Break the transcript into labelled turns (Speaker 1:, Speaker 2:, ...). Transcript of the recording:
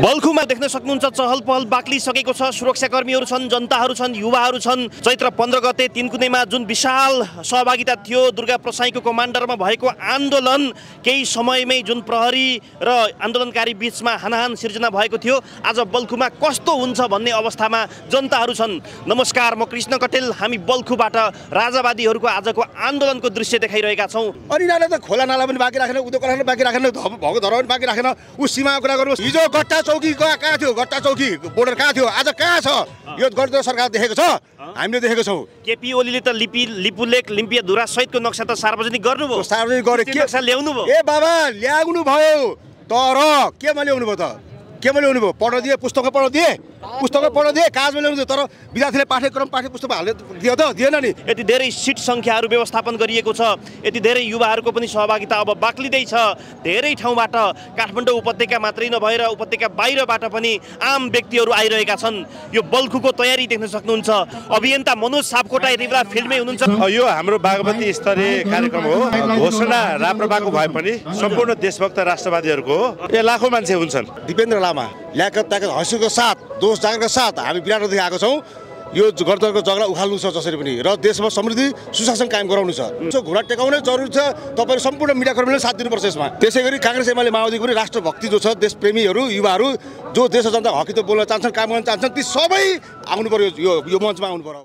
Speaker 1: बल्खुमा देख्न सक्नुहुन्छ चहल पहल बाक्लिसकेको छ। सुरक्षाकर्मीहरू छन्, जनताहरू छन्, युवाहरू छन्। चैत्र 15 गते तीनकुनेमा जुन विशाल सहभागिता थियो दुर्गा प्रसाईको कमान्डरमा भएको आन्दोलन, केही समयमै जुन प्रहरी र आन्दोलनकारी बीचमा हानाहान सिर्जना भएको थियो, आज बल्खुमा कस्तो हुन्छ भन्ने अवस्थामा जनताहरू छन्। नमस्कार, म कृष्ण कटेल। हामी बल्खुबाट राजावादीहरूको आजको आन्दोलनको दृश्य देखाइरहेका छौँ।
Speaker 2: अनि नाला त खोला नाला पनि बाँकी राखेन, उद्योग राखेन, बाँकी राखेन, भएको धरा पनि बाँकी राखेन। ऊ सीमाको कुरा गर्नु, हिजो गट्टा चौकी कहाँ थियो? गट्टा चौकी बोर्डर कहाँ थियो? आज कहाँ छ? यो गणतन्त्र सरकार देखेको छ, हामीले देखेको छौँ।
Speaker 1: केपी ओलीले त लिपुलेक लिम्पियाधुरा सहितको नक्सा त सार्वजनिक गर्नुभयो।
Speaker 2: सार्वजनिक गरे के
Speaker 1: नक्सा ल्याउनु भयो?
Speaker 2: ए बाबा ल्याउनु भयो, तर केमा ल्याउनु भयो त? केमा ल्याउनु भयो? पढ्न दिए, पुस्तकमा पढ्न दिए, कागजमा ल्याउनु दियो, तर विद्यार्थीले पाठ्य पुस्तकमा हाल्ने दियो त? दिएन नि।
Speaker 1: यति धेरै सिट सङ्ख्याहरू व्यवस्थापन गरिएको छ, यति धेरै युवाहरूको पनि सहभागिता अब बाक्लिँदैछ। धेरै ठाउँबाट, काठमाडौँ उपत्यका मात्रै नभएर उपत्यका बाहिरबाट पनि आम व्यक्तिहरू आइरहेका छन्। यो बल्खुको तयारी देख्न सक्नुहुन्छ। अभियन्ता मनोज सापकोटा यति बेला फिल्डमै हुनुहुन्छ।
Speaker 3: यो हाम्रो बागमती स्तरीय कार्यक्रम हो। घोषणा राप्रपाको भए पनि सम्पूर्ण देशभक्त राष्ट्रवादीहरूको हो। यहाँ लाखौँ मान्छे हुन्छन्।
Speaker 2: दिपेन्द्र लामा ल्याकत ताकत हँसीको साथ, दोष जागरको साथ हामी बिराटदेखि आएको छौँ। यो गणतन्त्रको जगडा उखाल्नु छ जसरी पनि, र देशमा समृद्धि सुशासन कायम गराउनु छ। घुँडा टेकाउनै जरुरी छ। तपाईँहरू सम्पूर्ण मिडियाकर्मीले साथ दिनुपर्छ यसमा। त्यसै गरी काङ्ग्रेस एमाले माओवादीको पनि राष्ट्रभक्ति जो छ, देशप्रेमीहरू, युवाहरू जो देश जनता हकी त बोल्न चाहन्छन्, काम गर्न चाहन्छन्, ती सबै आउनु पर्यो, यो मञ्चमा आउनु पर्यो।